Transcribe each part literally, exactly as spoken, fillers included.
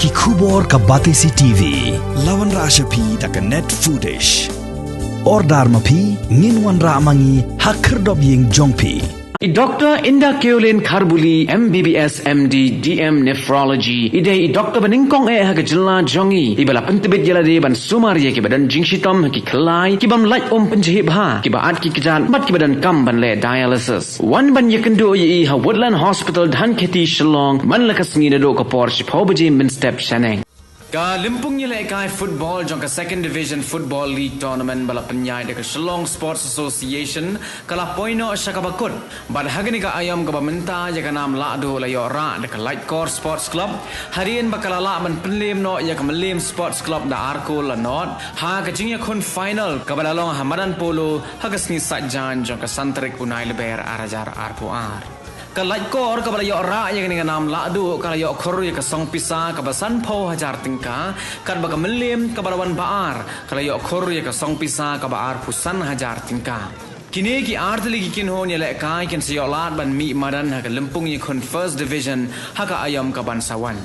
Ki khubor ka Batesi T V. La wanrah sha phi da ka Net Foodish. Order ma phi, ngin wanrah ma ngi ha khyrdop ïing jong phi. I Doctor Inda Keolin Kharbuli, M B B S, M D, D M Nephrology, i dei i doctor ba nyngkong eh ha ka jylla jong ngi, iba la pyntbit ïa lade ban sumar ïa kiba don jingshitom ha ki khyllai, ki bym lait um pynjhieh bha, kiba at ki kjat bad kiba donkam ban leh dialysis. Wan ban ïakynduh ïa i ha Woodland Hospital, Dhankheti, Shillong, man la ka sngi naduh ka por shiphew baje mynstep shaneng. Ka lympung ïalehkai football jong ka Second Division Football League Tournament ba la pynïaid da ka Shillong Sports Association ka la poi noh sha kaba kut. Bad ha kane ka aïom kaba mynta ïa ka nam lahduh la ïoh rah da ka Laitkor Sports Club, hadien ba ka la lah ban pynlem noh ïa ka Mylliem Sports Club da ar kol la nod ha ka jingïakhun final kaba la long ha madan polo ha ka sngi Saitjaiñ jong ka san tarik u Nailber ar hajar arphew ar. Ka Laitkor kaba la ïoh rah ïa kane ka nam lahduh ka la ïoh khur ïa ka song pisa kaba sanphew hajar tyngka, katba ka Mylliem kaba la wan ba ar ka la ïoh khur ïa ka song pisa kaba arphew san hajar tyngka. Kine ki artylli ki kynhun ïalehkai kin sa ïoh lad ban mih madan ha ka lympung ïakhun First Division ha ka aïom ka ban sa wan.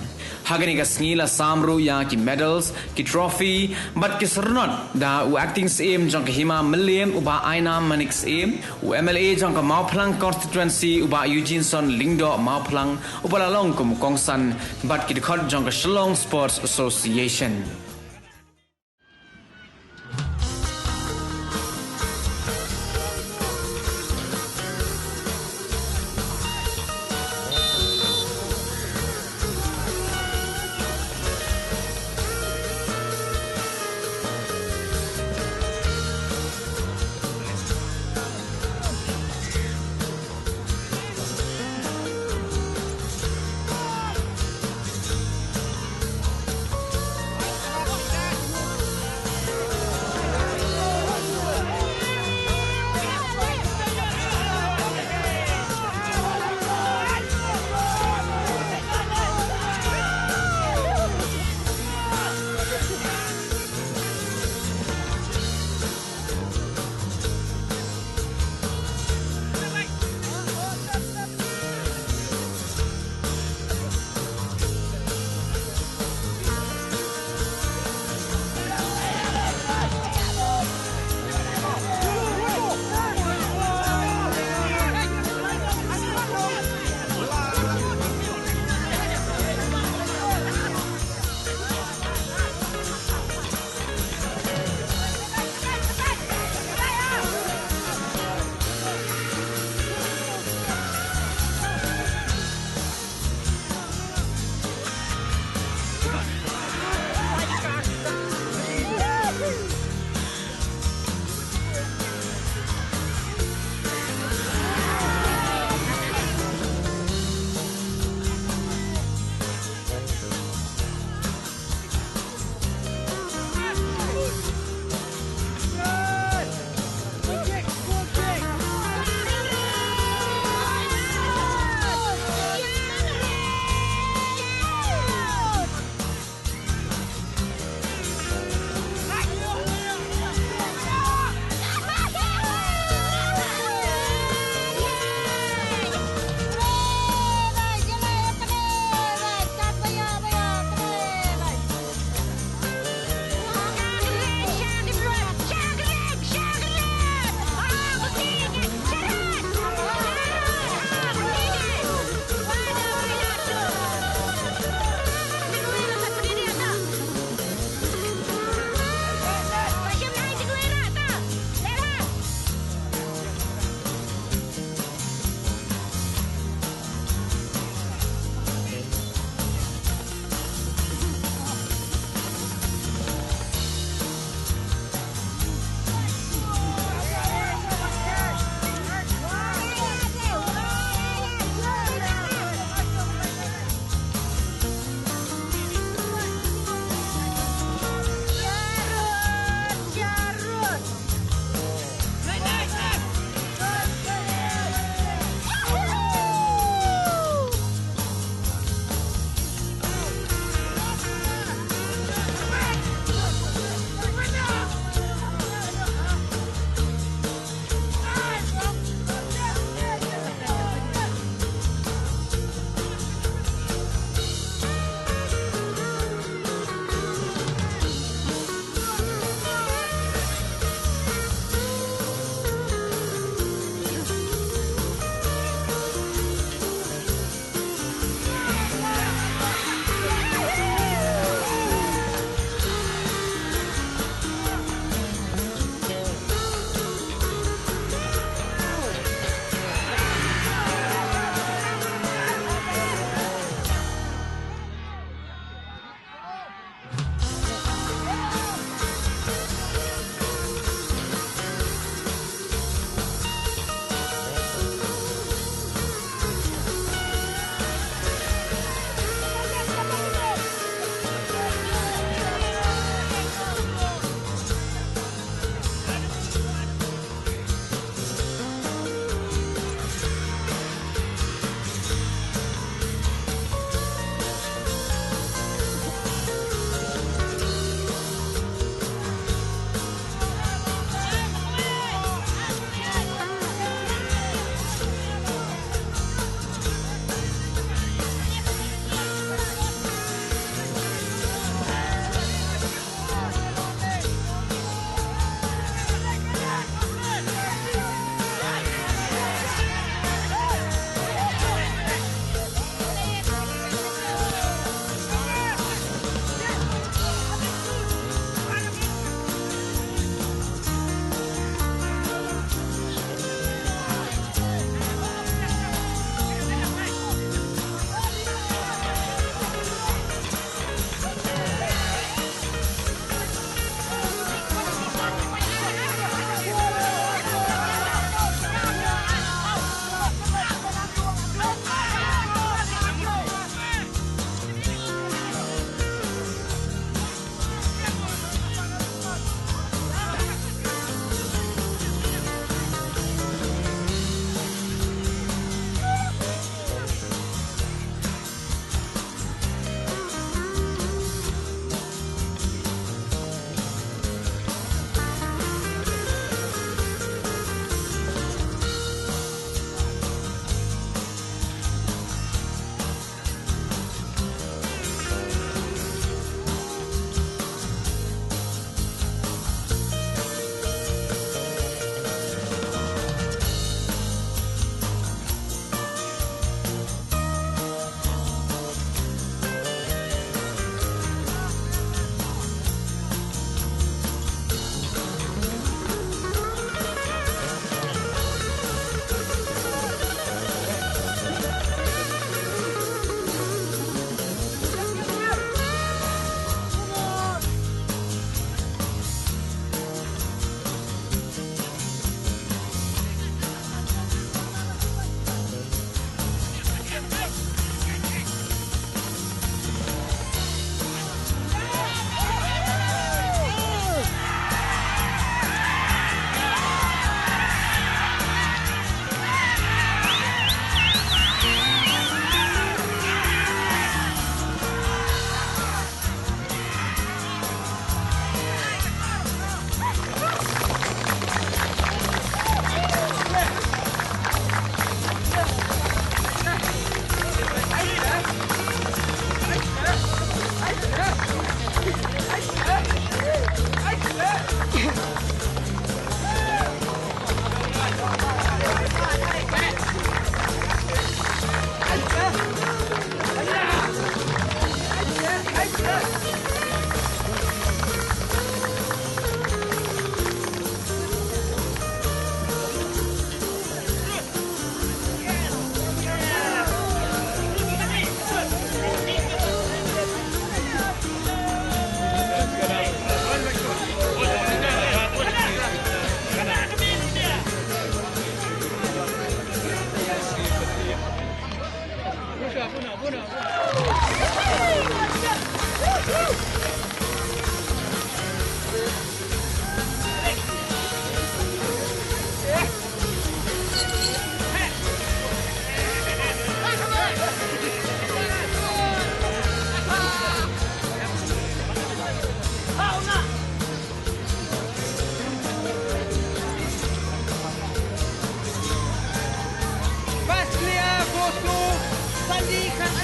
Ha kane ka sngi la sam ruh ïa ki medals, ki trophy bad ki syrnod da u Acting Syiem jong ka Hima Mylliem, u Bah Ainam Manik Syiem, u M L A jong ka Mawphlang Constituency, u Bah Eugeneson Lyngdoh Mawphlang, uba la long kum u kongsan, bad ki dkhot jong ka Shillong Sports Association. Pass clear, go to Sandy Khan.